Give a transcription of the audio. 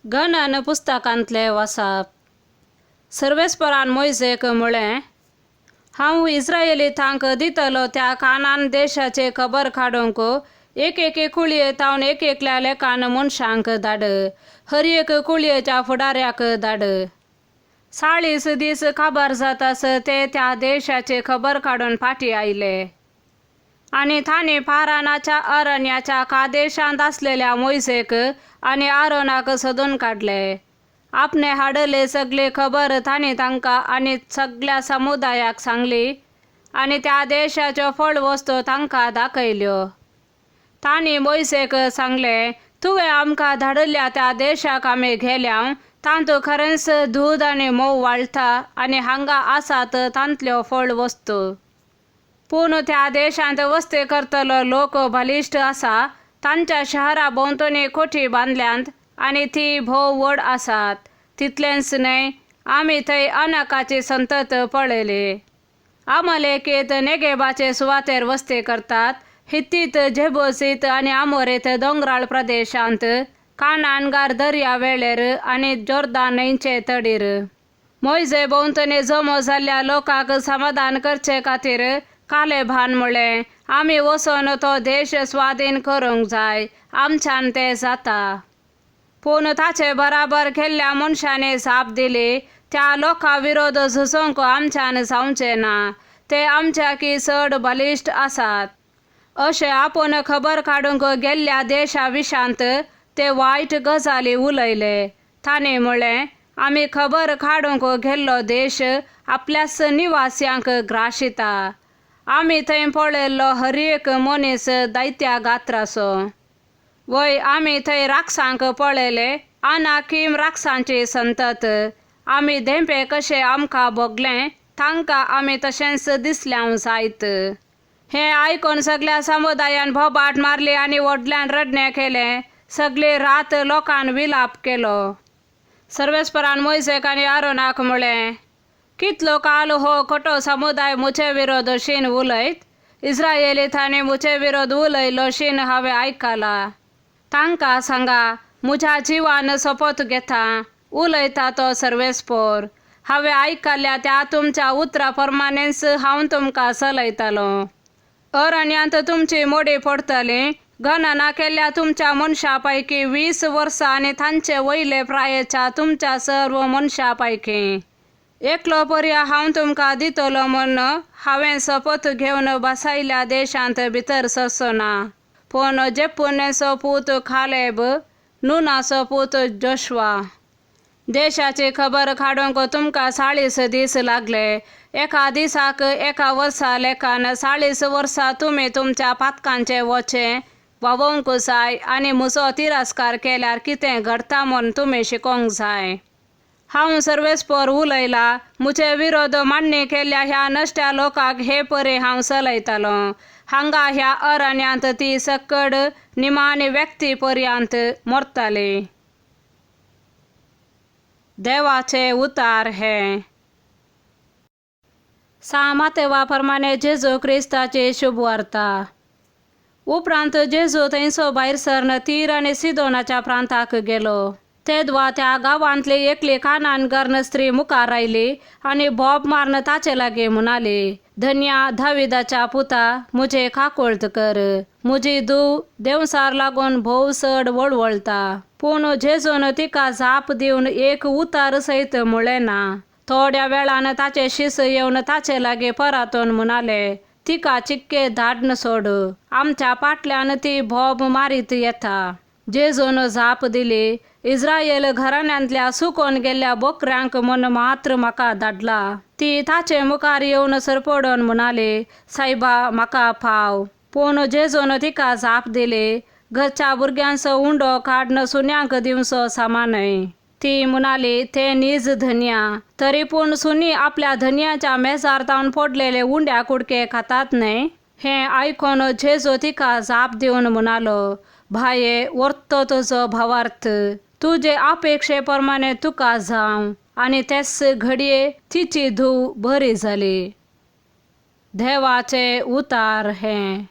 गणन पुस्तकांतलें वसाप. सर्वेस्परान मोयजेक म्हळें, हांव इस्रायली तांक दितलो त्या कानान देशाचे खबर काडूंक एक एके कुळये तावन एक एकल्या लेखान मनशांक धाड, हर एक कुळयेच्या फुडाऱ्याक धाड. 40 दीस काबार जातास ते त्या देशाची खबर काडून फाटीं आयले. आनी तांणी पारानाच्या अरण्याच्या कादेशांत आसलेल्या मोयजेक आनी आरोनाक सोदून काडले. आपणे हाडले सगली खबर तांणी तांकां आनी सगल्या समुदायाक सांगली आनी त्या देशाच्यो फळ वस्तू तांकां दाखयल्यो. तांणी मोयजेक सांगलें, तुवें आमकां धाडिल्ल्या त्या देशाक आमी गेल्या, तातूंत खरेंच दूद आनी म्होंव व्हाळटा आनी हांगा आसात तांतल्यो फळ वस्तू. पूण त्या देशांत वस्ती करतलो लोक बलिश्ट आसा, तांच्या शहरा भोंवतणी कोठी बांदल्यांत आनी ती भोव व्हड आसात. तितलेंच न्हय, आमी थंय अनकाची संतत पळयली. अमलेकीत नेगेबाचे सुवातेर वस्ती करतात, हित्तीत, जेबूसीत आनी आमोरीत दोंगराळ प्रदेशांत, कानानगार दर्या वेळेर आनी जोर्दान न्हंयचे तडीर. मोयजे भोंवतणी जमो जाल्ल्या लोकांक समाधान करचे खातीर कालेबान म्हळें, आमी वचून तो देश स्वाधीन करूंक जाय, आमच्यान तें जाता. पूण ताचे बराबर केल्ल्या मनशांनी जाप दिली, त्या लोकां विरोध झुजूंक आमच्यान जावचें ना, ते आमच्याकी चड बलिश्ट आसात. अशें आपूण खबर काडूंक गेल्ल्या देशा विशांत ते वायट गजाली उलयले. तांणी म्हळें, आमी खबर काडूंक गेल्लो देश आपल्याच निवास्यांक ग्राशिता. आमी थंय पळयल्लो हर एक मनीस दैत्या गात्राचो. वय, आमी थंय राक्षसांक पळयले, अनाकीम राक्षसांची संतत. आमी धेंपे कशे आमकां भोगलें, तांकां आमी तशेंच दिसल्याव जायत. हें आयकून सगल्या समुदायान बोबाट मारली आनी व्हडल्यान रडणें केलें. सगली रात लोकान विलाप केलो. सर्वेस्परान मोयजेक आनी आरोनाक म्हळें, कितलो काल हो खोटो समुदाय म्हजे विरोध शीन उलयत? इस्रायली तांणी म्हजे विरोध उलयलो शीन हांवें आयकला. तांकां सांगा, म्हज्या जिवान सोपोत घेता, उलयता तो सर्वेस्पोर, हांवें आयकल्या त्या तुमच्या उतरा प्रमाणेंच हांव तुमकां चलयतलो. अरण्यांत तुमची मोडी पडटली. गणना केल्ल्या तुमच्या मनशां पैकी 20 वर्सां आनी तांचे वयले प्रायेच्या तुमच्या सर्व मनशां पैकी एकलो पर्या हांव तुमकां दितलो म्हूण हांवें सोपोत घेवन बसयल्या देशांत भितर सरचो ना. पूण जेपुनेचो पूत कालेब, नुनाचो पूत जोशवा. देशाची खबर काडूंक तुमकां 40 दीस लागले. एका दिसाक एका वर्सा लेखान 40 वर्सां तुमी तुमच्या पातकांचें वचें व्हांवोवंक जाय आनी म्हजो तिरस्कार केल्यार कितें घडटा म्हूण तुमी शिकोवंक जाय. हांव सर्वेस्पोर उलयला. म्हजे विरोध मान्य केल्ल्या ह्या नश्ट्या लोकांक हे परी हांव चलयतलो. हांगा ह्या अरण्यांत ती सक्कड निमाणी व्यक्ती पर्यंत मरतली. देवाचे उतार हे. सां मातेवा प्रमाणे जेजू क्रिस्ताची शुभवार्ता. उपरांत जेजू थंयसो भायर सरन तीर आनी सिदोनाच्या प्रांताक गेलो. तेदवा त्या गांवांतली एकली कानान स्त्री मुखार आयली आनी बोब मारून ताचे लागीं म्हणाली, धन्या दाविदाच्या पुता, म्हजे काकुळट कर, म्हजी धूव देंवचार लागून भोव चड वळवळटा. पूण जेजून तिका जाप दिवन एक उतार सयत म्हळें ना. थोड्या वेळान ताचे शीस येवन ताचे लागीं परतून म्हणाले, तिका चिक्के धाडन सोड, आमच्या फाटल्यान ती बोब मारीत येता. जेजून जाप दिली, इस्रायल घराण्यांतल्या सुकोन गेल्ल्या बोकऱ्यांक म्हूण मात्र म्हाका धाडला. ती ताचे मुखार येवन सरपडून म्हणाली, सायबा, म्हाका पाव. पूण जेजून तिका जाप दिली, घरच्या भुरग्यांचो उंडो काडून सुण्यांक दिवचो समा न्हय. ती म्हणाली, तें नीज धन्या, तरी पूण सुणी आपल्या धनयाच्या मेजार तावन पडलेले उंड्या कुडके खातात न्हय? हें आयकून जेजू तिका जाप दिवन म्हणालो, भाये, व्हरतो तुजो भावार्थ, तुजे अपेक्षे प्रमाणे तुका जावं. आनी तेच घडये तिची धूव बरी जाली. देवाचे उतार हें.